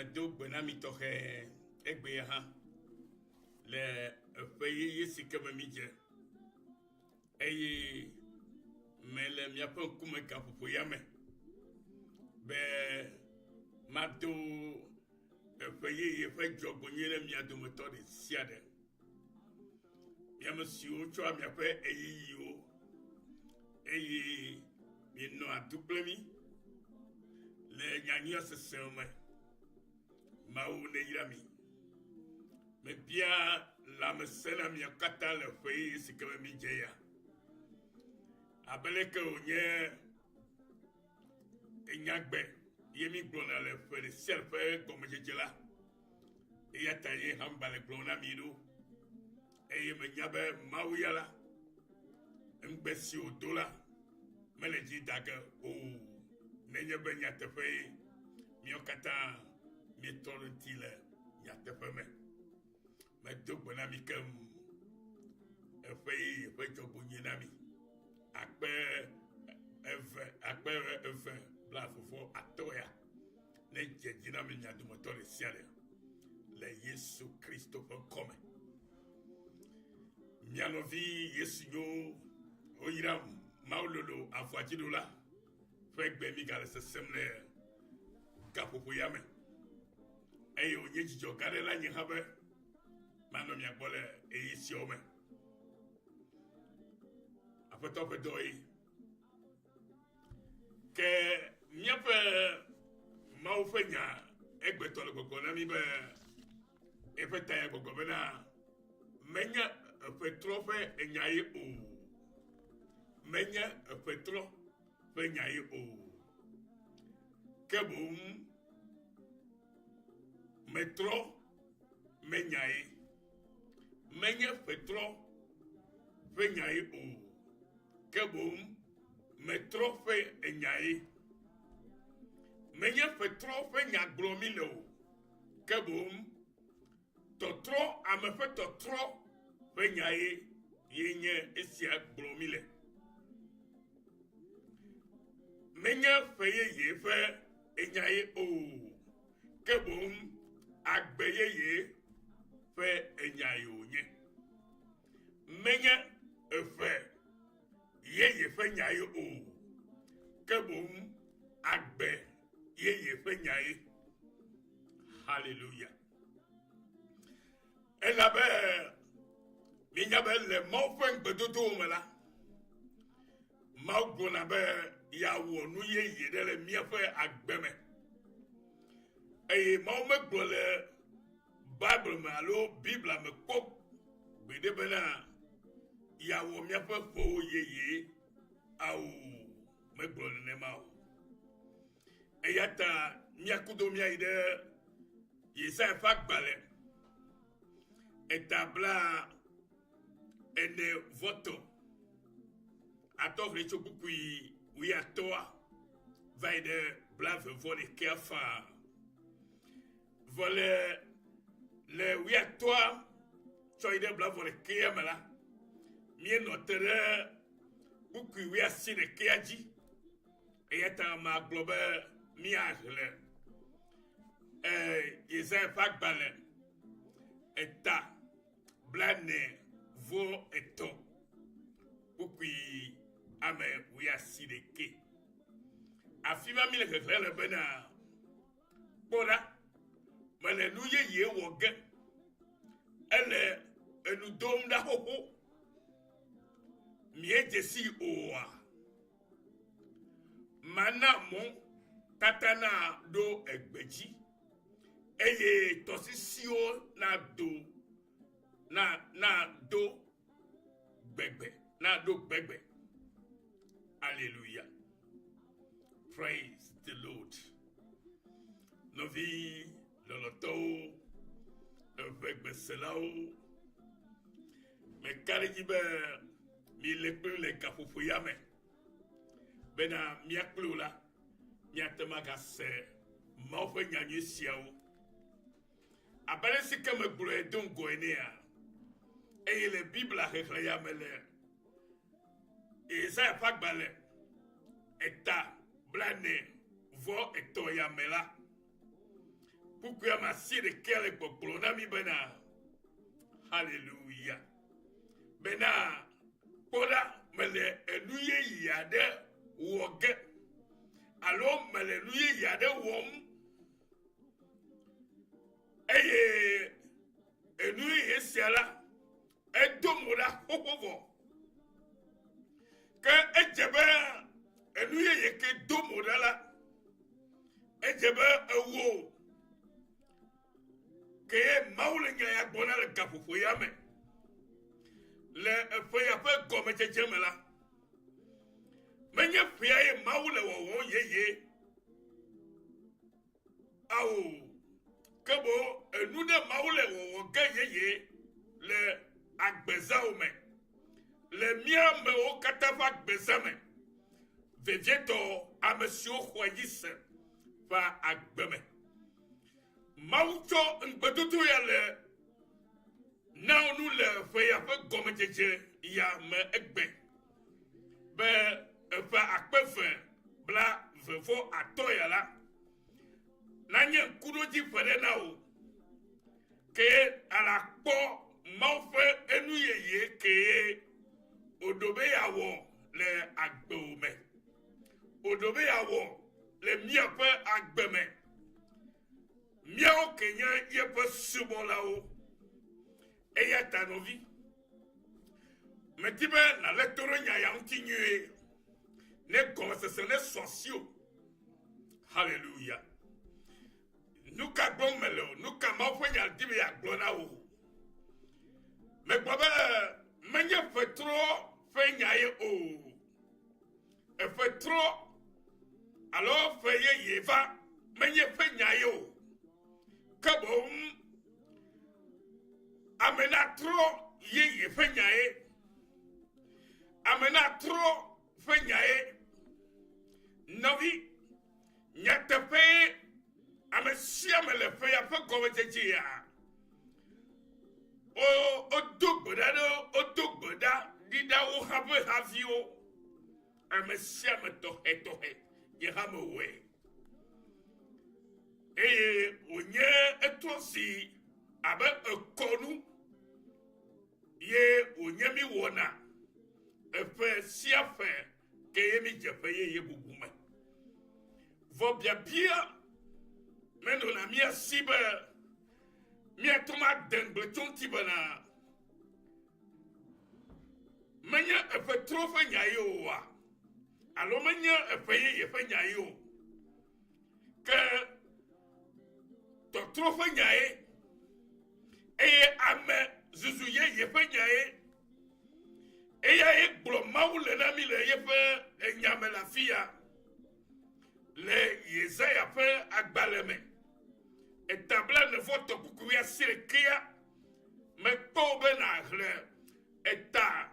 Medo gbe na mi tɔxɛ egbea hã le eƒe yeye si ke me mídze eye mele miaƒe ŋkume gaƒoƒo ya me be mado eƒe yeye ƒe dzɔgbɔnyui ɖe mia dometɔ ɖe sia ɖe. Mi ame siwo tsɔa miaƒe ɣeyiɣiwo eye mienɔa du kple mí le nyanyuia sese me. Mawu neyra mi. Mebia lãmesẽ na mia katã le ƒe yeye si ke me mídze ya. Abe leke wònye enyagbe ye mígblɔna le ƒe ɖe sia ɖe ƒe gɔmedzedze la, eya ta ye hã gbalẽ gblɔm na mi ɖo. Eye menya be Mawu ya la, ŋugbe si wòdo la, mele dzi da ge o. Nenye be nyateƒee míawo katã míetrɔ ɖe ŋuti le nyateƒe me. Medo gbe na mi keŋ. Eƒe yeye ƒe dzɔgbonyui na mi. Akpe eve, akpe eve blaeve vɔ atɔ̃ ya. Nedze dzi na mi mia dometɔ ɖe sia ɖe le Yesu Kristo ƒe ŋkɔ me. Mia nɔvi Yesu nyo woyram Mawu lolo avɔadziɖola ƒe gbe mi gale sesem le gaƒoƒo ya me. Eye wònye dzidzɔ gã ɖe na nye hã be manɔ mia gbɔ le ɣeyiɣi siawo me. Aƒetɔ ƒe dɔ ye. Ke míaƒe Mawu ƒe nya egbetɔ le gbɔgblɔ na mí be eƒe ta ya gbɔgblɔ bena menye eƒetrɔ ƒe enya ye o. Menye eƒetrɔ ƒe nya ye o. Ke boŋ metrɔ menyae. Menye ƒetrɔ ƒe nya ye o. Ke boŋ metrɔ ƒe enyae. Menye ƒetrɔ ƒe nya gblɔm mi le o, ke boŋ tɔtrɔ ame ƒe tɔtrɔ ƒe nyae ye nye esia gblɔm mi le. Menye ƒe yeye ƒe enyae o, ke boŋ agbe yeye ƒe enyae wònye. Menye eƒe yeye ƒe nyae o, ke boŋ agbe yeye ƒe nyae. Haleluya. Elabe míenya be le Mawu ƒe ŋugbedodowo me la, Mawu gblɔna be yeawɔ nu yeye ɖe le míaƒe agbe me. Eye Mawu megblɔ le Bible me alo Biblia me kpɔ gbeɖe bena yeawɔ míaƒe ƒewo yeye ao, megblɔ nenema o. Eya ta míakudo míayi ɖe Yesaya ƒe agbalẽ eta bla ene vɔtɔ atɔ ʋli tso kpukpui wuiatɔa va yi ɖe blaeve vɔ ɖekɛa faa. Vɔ le le wuiatɔa tsɔ yi ɖe blaeve vɔ ɖekɛa me la, míenɔ te ɖe kpukpui wuiasiɖekɛa dzi. Eya ta magblɔ be míaxlẽ eh, Yesaya ƒe agbalẽ eta blaene vɔ etɔ̃ kpukpui ame wuiasiɖekɛ. Afi ma míle xexlẽ le bena, kpɔ ɖa, mele nu yeye wɔ ge. Ele enu dom ɖa xoxo. Miedze sii oa? Mana mɔ tata naɖo egbe dzi, eye tɔsisiwo nado na nado gbegbe naɖo gbegbe. Aleluya. Praise the Lord. Nɔvi lɔlɔtɔwo, eʋegbeselawo, meka ɖe edzi be Mile kplim le gaƒoƒo ya me bena mía kpli wò la, míate ŋu agase Mawu ƒe nyanyui siawo. Abe ale si ke megblɔe do ŋgɔ enea, eye le Biblia xexlẽ ya me le Yesaya ƒe agbalẽ eta blaene vɔ etɔ̃ ya me la, Kpukpui ame asiɖekea le gbɔgblɔ na mí bena, Haleluya! Bena, kpɔ ɖa, mele enu yeye aɖe wɔ ge, alo mele nu yeye aɖe wɔm, eye enu yeye sia la, edo mo ɖa xoxo vɔ. Ke edze be enu yeye ke do mo ɖa la, edze be ewo ke ye Mawu le nya ya gblɔ na le gaƒoƒo ya me. Le eƒe ya ƒe gɔmedzedze me la, menye ƒea ye Mawu le wɔwɔm yeye Ao, ke boŋ enu ɖe Mawu le wɔwɔ ge yeye le agbezãwo me, le mía amewo katã ƒe agbezã me, vevietɔ ame siwo xɔe dzi se ƒe agbe me. Mawu tsɔ ŋugbedodo ya le na wo nu le ƒe ya ƒe gɔmedzedze ya me egbe be eƒe 2025 ya la nanye ŋkuɖodzi ƒe ɖe na wò ke ala kpɔ Mawu ƒe enu yeye kee wòɖo be yeawɔ le agbewò me, wòɖo be yeawɔ le míaƒe agbe me. Míawo ke nye yeƒe subɔlawo. Eya ta nɔvi, medi be nàlé to ɖe nya ya ŋuti nyuie ne gɔmesese nesu asiwò. Haleluya. Nu ka gblɔm mele o? Nu ka Mawu ƒe nya di be yeagblɔ na wò? Megblɔ be menye ƒetrɔ ƒe nya ye o. Eƒe trɔ alo ƒe yeye va menye ƒe nya ye o. Ke boŋ ame natrɔ yeye ƒe nya ye. Ame natrɔ ƒe nya ye. Nɔvi, nyateƒee ame sia ame le ƒe ya ƒe gɔmedzedze ya. Wo wodo gbe ɖa ɖe wodo gbe ɖa ɖi ɖa wo hã ƒe haviwo. Ame sia ame tɔxɛtɔxɛ nye hã mewɔe. Eye wònye etrɔ zi abe ekɔnu ye wònye mi wɔna eƒe sia ƒe ke ye mi dze ƒe yeye bubu me. Vɔ biabia menɔna mía si be míate ŋu ade ŋugble tso ŋuti bena menye eƒe trɔ ƒe nya ye oa, alo menye eƒe yeye ƒe nya ye o, ke tɔtrɔ ƒe nya ye, eye ame zuzu yeye ƒe nya ye. Eya ye gblɔ Mawu le na mí le yeƒe enya me le afi ya. Le Yesaya ƒe agbalẽ me, eta blaene-vɔ-etɔ̃ kpukpui wuiasiekɛa, mekpɔ wò be nàxlẽ eta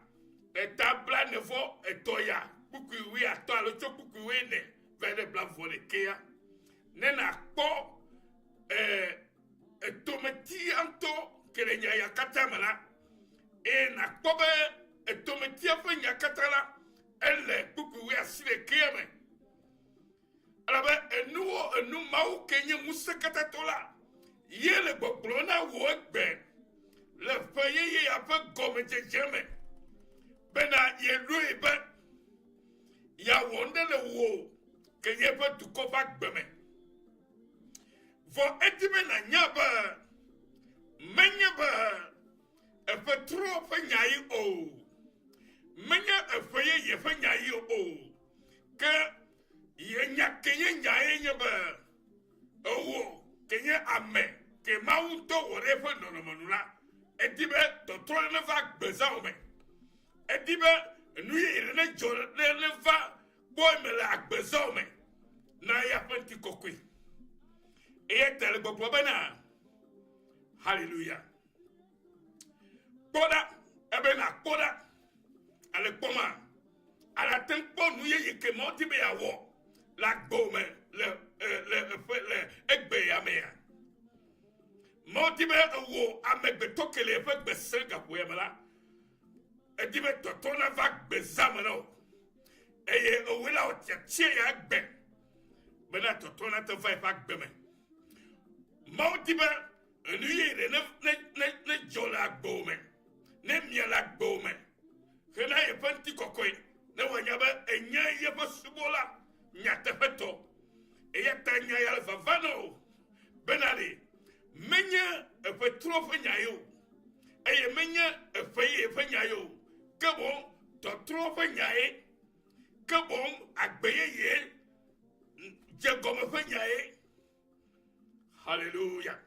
eta blaene-vɔ-etɔ̃ ya kpukpui wuiatɔ̃ alo tso kpukpui wuiene va yi ɖe blaeve-vɔ-ɖekɛa, ne nàkpɔ e, etometia ŋutɔ ke le nya ya katã me la, eye nàkpɔ be etometia ƒe nya katã la, ele kpukpui wuiasiekɛa me. Elabe enuwo enu mawo ke nye ŋusẽkatãtɔ la ye le gbɔgblɔ na wò egbe le ƒe yeye ya ƒe gɔmedzedze me bena yeɖoe be yeawɔ nuɖe le wò ke nye eƒe dukɔ ƒe agbe me. Vɔ edi be nànya be menye be eƒe trɔ ƒe nya ye o, menye eƒe yeye ƒe nya ye o, ke ye nya ke nye nya ye nye be ewò ke nye ame ke Mawu ŋutɔ wɔ ɖe eƒe nɔnɔme nu la, edi be tɔtrɔ ɖe neva gbezãwo me. Edi be enu yeye ɖe nedzɔ ɖe neva gbɔ eme le agbezãwo me na eya ƒe ŋutikɔkɔe. Eya ta le gbɔgblɔ bena, Haleluya. Kpɔ ɖa, ebe nàkpɔ ɖa. Ale kpɔma, ale ate ŋu kpɔ nu yeye ke Mawu di be yeawɔ le agbewò me le le eƒe le egbe ya mea. Mawu di be ewò amegbetɔ ke le eƒe gbe sẽ gaƒo ya me la, edi be tɔtrɔ nava gbezã me na wò. Eye ewòe la wò tiatia ya egbe bena tɔtrɔ nate va eƒe agbe me. Mawu di be enu yeye ɖe ne ne ne ne dzɔ le agbewò me, ne mia le agbewò me hena yeƒe ŋutikɔkɔe, ne wòanya be ènye yeƒe subɔla nyateƒetɔ. Eya ta nya ya le vava na wò bena ɖe menye eƒe trɔ ƒe nya ye o, eye menye eƒe yeye ƒe nya ye o, ke boŋ tɔtrɔ ƒe nya ye, ke boŋ agbe yeye dze gɔme ƒe nya ye. Hallelujah.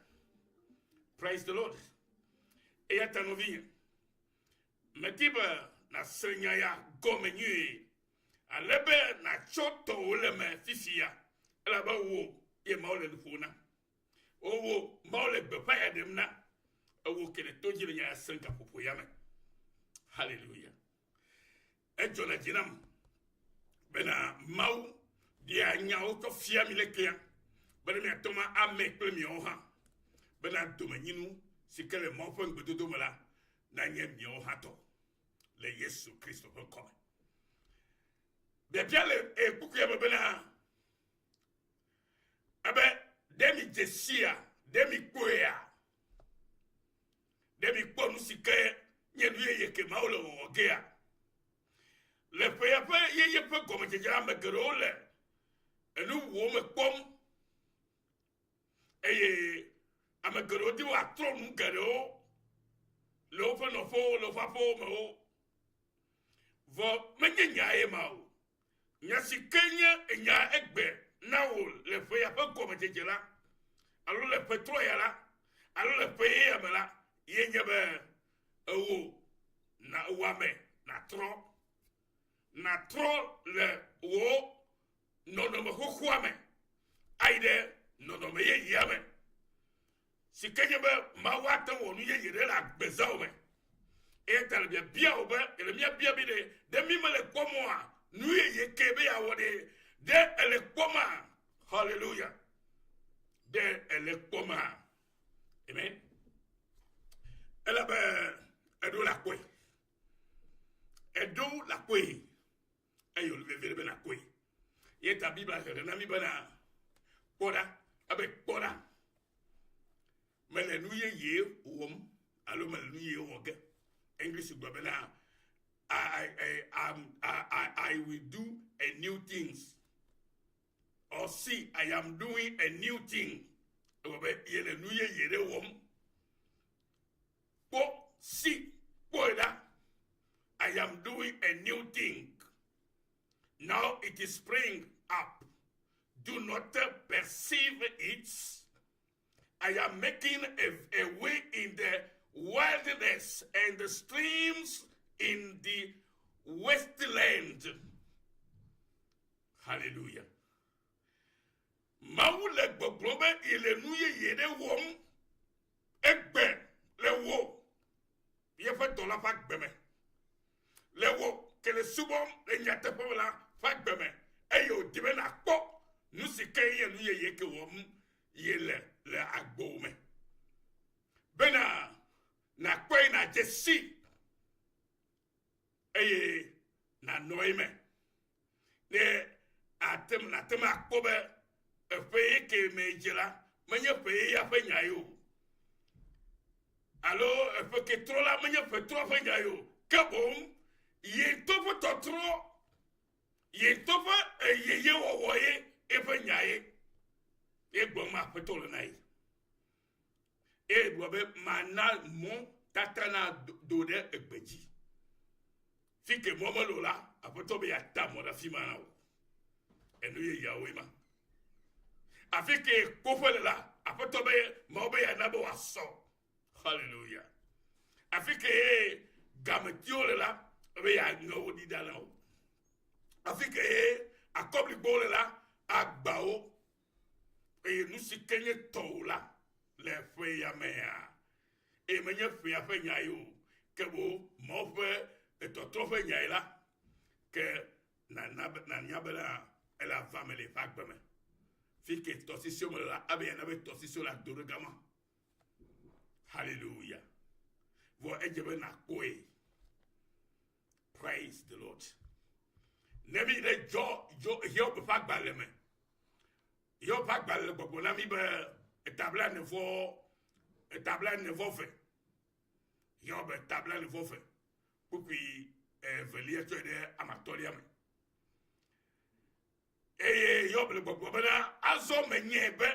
Praise the Lord. Eya ta nɔvinye, medi be nàse nya ya gɔme nyuie ale be nàtsɔ tɔwò le me fifia elabe wò ye Mawu le nu ƒom na. Wò Mawu le gbeƒã ya ɖem na. Ewò ke le to dzi le nya ya sem gaƒoƒo ya me. Hallelujah. Edzɔna dzi nam bena Mawu ɖea nyawo tsɔ fia mi lekea bena miate ŋu ame kple miawo hã bena domenyinu si ke le Mawu ƒe ŋugbedodo me la nanye miawo hã tɔ le Yesu Kristo ƒe ŋkɔ me. Biabia le kpukpuia me bena ebe ɖe mi dze sia, ɖe mi kpɔea? Ɖe mikpɔ nu si ke nye nu yeye ke Mawu le wɔwɔ gea? Le ƒe ya ƒe yeye ƒe gɔmedzedze la, ame geɖewo le enu wuwo me kpɔm eye ame geɖewo di woatrɔ nu geɖewo le woƒe nɔƒewo, le woƒe aƒewo me wo. Vɔ menye nya ye ma o. Nya si ke nye nya egbe na wò le ƒe ya ƒe gɔmedzedze la, alo le ƒe trɔ ya la, alo le ƒe yeyea me la, ye nye be ewò na wò ame nàtrɔ. Nàtrɔ le wò nɔnɔme xoxoa me ayi ɖe nɔnɔme yeyea me. Si ke nye be Mawu ate ŋu wɔ nu yeye ɖe le agbezãwo me. Eya ta le biabia wò be, ele mía bia be ɖe, ɖe mí mele kpɔm oa? Nu yeye ke be yeawɔ ɖe, ɖe ele kpɔma? Hallelujah. Ɖe ele kpɔma? Amen. Elabe eɖo la kpɔe. Eɖo la kpɔe. Eye wòle vevie be nàkpɔe. Ye ta Biblia hehe na mí bena, kpɔ ɖa, ebe kpɔ ɖa, mele nu yeye wɔm alo mele nu yeye wɔ ge. English gblɔ bena, I, I, I, I, I will do a new things. Or see, I am doing a new thing. Ewɔ be yele nu yeye ɖe wɔm. Kpɔ, see, kpɔe ɖa. I am doing a new thing. Now it is spring up. Do not perceive it. I am making a, a way in the wilderness and the streams in the wasteland. Hallelujah. Mawu le gbɔgblɔm be yele nu yeye ɖe wɔm egbe le wò yeƒe dɔla ƒe agbe me le wò ke le subɔm le nyateƒe me la ƒe agbe me eye wòdi be nàkpɔ nu si ke nye nu yeye ke wɔm yele le agbowò me bena nàkpɔe nàdze sii eye nànɔ eme. Ne ate nàte ŋu akpɔ be eƒe ye ke me dze la, menye ƒe yeyea ƒe nya ye o. Alo eƒe ke trɔ la menye ƒe trɔ ƒe nya ye o. Ke boŋ ye ŋutɔ ƒe tɔtrɔ, ye ŋutɔ ƒe eyeyewɔwɔ ye eƒe nya ye. Ye gblɔm Aƒetɔ le na ye. Eye gblɔ be mana mɔ tata na do ɖe egbe dzi. Fi ke mɔ mele o la, aƒetɔ be yeata mɔ ɖe afi ma na wò. Enu yeyeawoe ma. Afi ke kpoƒe le la, aƒetɔ be Mawu be yeana be wòasɔ. Hallelujah. Afi ke gametiwo le la, ebe yeaŋe wo ɖi ɖa na wo. Afi ke akɔbligbowo le la, agba wo. Eye nu si ke nye tɔwò la le ƒe ya mea, eye menye ƒea ƒe nya ye o, ke boŋ Mawu ƒe etɔtrɔ ƒe nyae la, ke nana be nanya bena ele ava me le eƒe agbe me. Fi ke tɔsisiwo me le la, abe yana be tɔsisiwo le ado ɖe gama. Hallelujah. Vɔ edze be nakpɔe. Praise the Lord. Ne mi ɖe dzɔ dzɔ Hiob ƒe agbalẽ me. Hiob ƒe agbalẽ le gbɔgblɔ na mi be. Eta blaene vɔ eta blaene vɔ ve. Hiob eta blaene vɔ ve. Kpukpui evelia tsɔe ɖe ame atɔ̃lia me. Eye Hiob le gbɔgblɔ bena, azɔ menyae be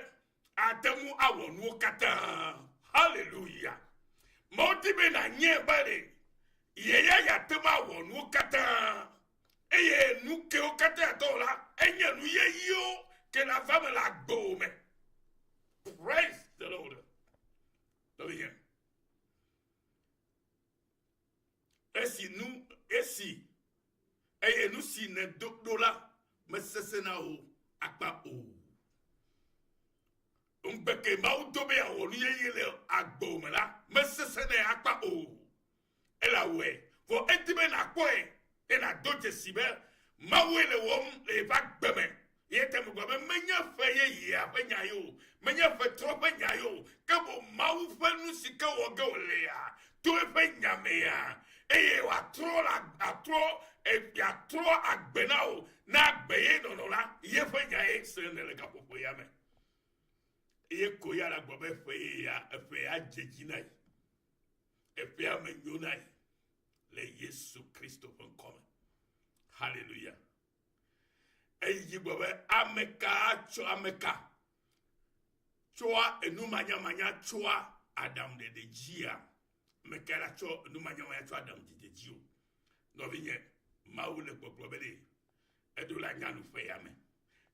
ate ŋu awɔ nuwo katã. Haleluya! Mawu di be nànyae be ɖe ye ya yeate ŋu awɔ nuwo katã. Eye nu kewo katã yeate wɔ la, enye nu yeyewo ke la va me le agbewò me. Praise the Lord. Nɔvinye. Esi nu esi eye nu si nèdo ɖo la mesesẽ na wò akpa o. Ŋugbe ke Mawu do be yeawɔ nu yeye le agbewò me la mesesẽ nɛ akpa o. Ele awɔe. Vɔ edi be nàkpɔe ne nàdo dzesi be Mawue le wɔm le yeƒe agbe me. Eya ta megblɔ be menye ƒe yeyea ƒe nya ye o, menye ƒe trɔ ƒe nya ye o, ke boŋ Mawu ƒe nu si ke wɔ ge wòlea to eƒe nya mea, eye wòatrɔ la, atrɔ, yeatrɔ agbe na wò na agbe ye nɔnɔ la, yeƒe nya ye se nèle gaƒoƒo ya me. Eye ko ya la gblɔ be ƒe yeyea, eƒea dze dzi na yi. Eƒea me nyo na yi le Yesu Kristo ƒe ŋkɔ me. Hallelujah. Eyi dzi gblɔ be ameka tsɔ ameka tsɔa enumanyamanya tsɔa aɖaŋuɖeɖe dzia? Ameka la tsɔ enumanyamanya tsɔ aɖaŋuɖeɖe dzi o? Nɔvinye, Mawu le gbɔgblɔ be ɖe eɖo la nya nu ƒe ya me.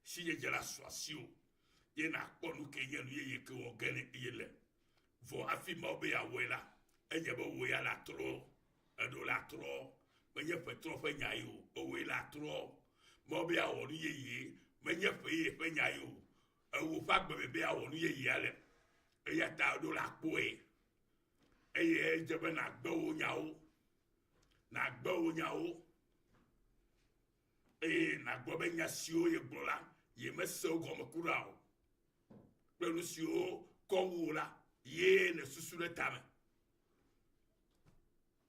Sidzedze la su asiwò ye nàkpɔ nu ke nye nu yeye ke wɔ ge ne ye le. Vɔ hafi Mawu be yeawɔe la, enye be wò ya la trɔ Eɖo la trɔ. Menye ƒe trɔ ƒe nya ye o. Ewòe la trɔ. Mawu be yeawɔ nu yeye. Menye ƒe yeye ƒe nya ye o. Ewò ƒe agbe me be yeawɔ nu yeyea le. Eya ta eɖo la kpɔe. Eye edze be nàgbe wò nyawo. Nàgbe wò nyawo. Eye nàgblɔ be nya siwo yegblɔ la, yemese wo gɔme kura o. Kple nu siwo kɔ wu wò la, yee nèsusu ɖe tame.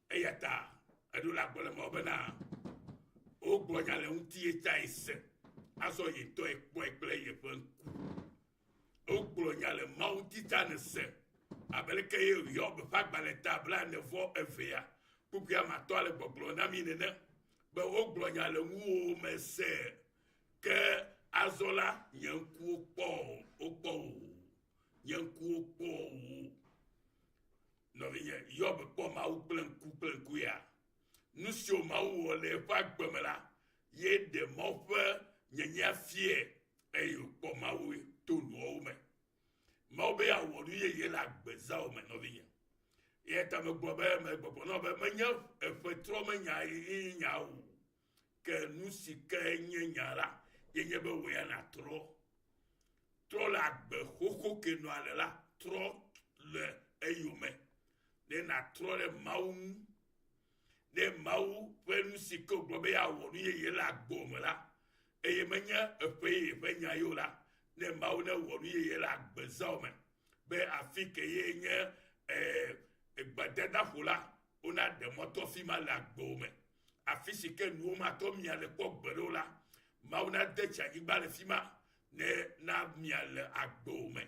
Eya ta eɖo la gblɔ le Mawu bena, wogblɔ nya le ŋuti ye ta ese, azɔ ye ŋutɔ ekpɔe kple yeƒe ŋku. Wogblɔ nya le Mawu ŋuti ta nèse, abe leke ye Hiob ƒe agbalẽ ta blaene vɔ evea kpukpui ame atɔ̃a le gbɔgblɔ na mí nene, be wogblɔ nya le ŋuwò mese, ke azɔ la nye ŋkuwo kpɔ wokpɔ wò, nye ŋkuwo kpɔ wò. Nɔvinye, Hiob kpɔ Mawu kple ŋku kple ŋku ya. Nu siwo Mawu wɔ le eƒe agbe me la, ye ɖe Mawu ƒe nyenyea fiae eye wòkpɔ Mawu to nuawo me. Mawu be yeawɔ nu yeye le agbezãwo me, nɔvinye. Eya ta megblɔ be, megbɔgblɔ na wò be menye eƒe trɔ me nya ye nya o. Ke nu si ke nye nya la, ye nye be wò ya nàtrɔ. Trɔ le agbe xoxo ke nɔa le la, trɔ le eyome. Ne nàtrɔ ɖe Mawu ŋu. Ne Mawu ƒe nu si ke wògblɔ be yeawɔ nu yeye le agbewò me la, eye menye eƒe yeye ƒe nya ye o la, ne Mawu newɔ nu yeye le agbezãwo me, be afi ke ye nye eh, gbedadaƒo la, wonaɖe mɔ to afi ma le agbewò me. Afi si ke nuwo matɔ mia le kpɔ gbeɖe o la, Mawu nade tsi anyigba le fi ma ne na mia le agbewò me.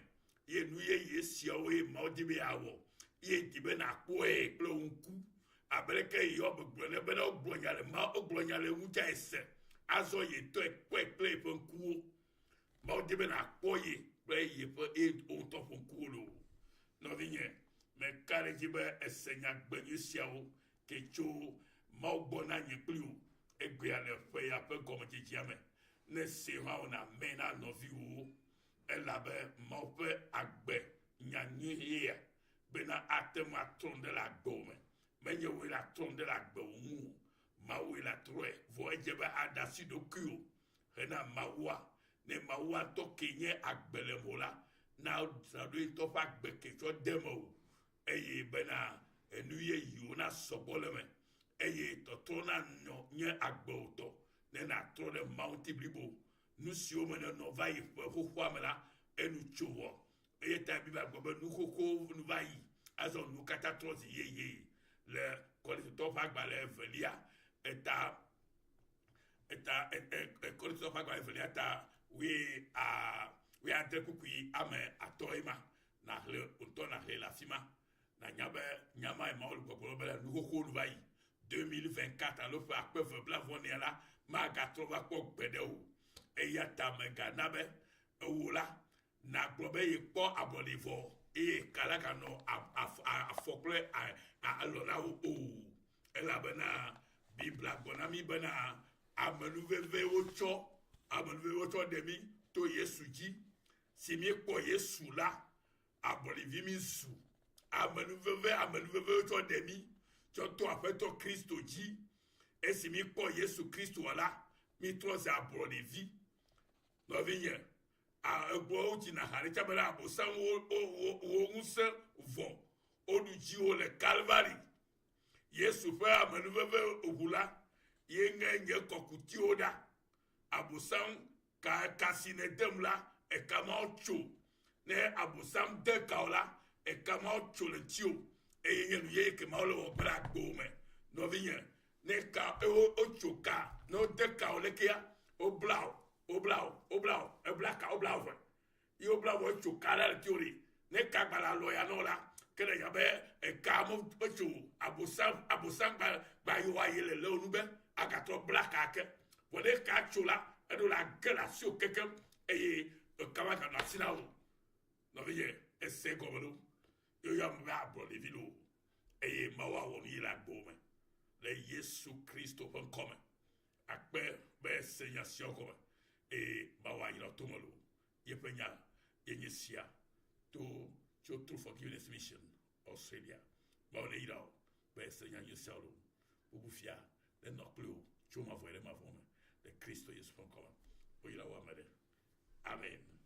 Ye nu yeye siawo ye Mawu di be yeawɔ. Ye di be nàkpɔe kple wò ŋku. Abe leke Hiob gblɔ ene bena wogblɔ nya le Mawu, wogblɔ nya le eŋu tsa ese. Azɔ ye ŋutɔe kpɔe kple yeƒe ŋkuwo. Mawu di be nàkpɔ ye kple yeƒe ye wò ŋutɔ ƒe ŋkuwo loo. Nɔvinye, meka ɖe edzi be èse nyagbe nyui siawo ke tso Mawu gbɔ na nye kpli wò egbea le ƒe ya ƒe gɔmedzedzea me. Ne èsee hã wò nàmee na nɔviwòwo, elabe Mawu ƒe agbe nya nyui yea bena ate ŋu atrɔ nu ɖe le agbewò me. Menye wòe la trɔ nu ɖe le agbewò ŋu o, Mawue la trɔe. Vɔ edze be aɖe asi ɖokuiwò hena Mawua. Ne Mawua ŋutɔ kee nye agbe le mewò la, na dzra ɖo ye ŋutɔ ƒe agbe ke tsɔ de mewò eye bena enu yeyewo nasɔ gbɔ le eme eye tɔtrɔ nanɔ nye agbewò tɔ ne nàtrɔ ɖe Mawu ŋuti blibo. Nu siwo me nènɔ va yi ƒe xoxoa me la, enu tso vɔ. Eya ta Biblia gblɔ be nu xoxowo nu va yi, azɔ nuwo katã trɔ zi yeye. Le Korintotɔwo ƒe agbalẽ evelia eta eta e, e, e, Korintotɔwo ƒe agbalẽ evelia ta wui a Wuiadre kpukpui ame atɔ̃e ma. Nàxlẽ ŋutɔ nàxlẽ le afi ma. Nànya be nya mae Mawu le gbɔgblɔm be nu xoxo nu va yi. 2024 alo ƒe akpe eve blaeve-vɔ-enea la magatrɔ va kpɔ gbeɖe o. Eya ta mègana be ewò la nàgblɔ be yekpɔ ablɔɖe vɔ eye ka la ganɔ afɔ kple alɔ na wò o. Elabena Biblia gblɔ na mí bena amenuveve wotsɔ amenuveve wotsɔ ɖe mí to Yesu dzi. Si míekpɔ Yesu la, ablɔɖevi mí zu. Amenuveve amenuveve wotsɔ ɖe mí tsɔ to Aƒetɔ Kristo dzi. Esi míekpɔ Yesu Kristoa la, mítrɔ zu ablɔɖevi. Nɔvinye, egbɔ wodzina ha ɖe tsã bena Abosam wo wo wo ŋusẽ vɔ woɖu dziwò le Kalvari. Yesu ƒe amenuveve ŋu la, ye ŋe nye kɔkutiwo ɖa. Abosam ka ka si nèdem la, eka mawo tso. Ne Abosam de ka wò la, eka mawo tso le ŋutiwò eye nye nu yeye ke mawo le wɔ gbe ɖe agbewò me. Nɔvinye, ne ka wo wotso ka, ne wode ka wò lekea, wobla wò, wobla wò, wobla wò, ebla ka, wobla wò vɔe. Ye wobla wɔ tso ka ɖe le tiwo ɖi. Ne ka gba le alɔ ya nɔ la, ke le nya be eka mo etso abosam abosam gba gba yi wa yi le le onu be agatrɔ bla ka ke. Vɔ ne ka tso la, eɖo la ge le asiwò kekem eye eka ma ganɔ asi na wò. Nɔvinye, ese gɔme ɖo. Ye woyɔ ame be ablɔ ɖevi loo. Eye Mawu awɔ nu yi le agbewò me le Yesu Kristo ƒe ŋkɔ me. Akpe be ese nya siawo gɔme eye Mawu ayra to me loo. Yeƒe nya ye nye sia to tso True Forgiveness Mission, Australia. Mawu neyra wò be ese nya nyui siawo loo. Bubu fia nenɔ kpli wò tso mavɔ yi ɖe mavɔ me le Kristo Yesu ƒe ŋkɔ me. Woyra wò ame ɖe. Amen.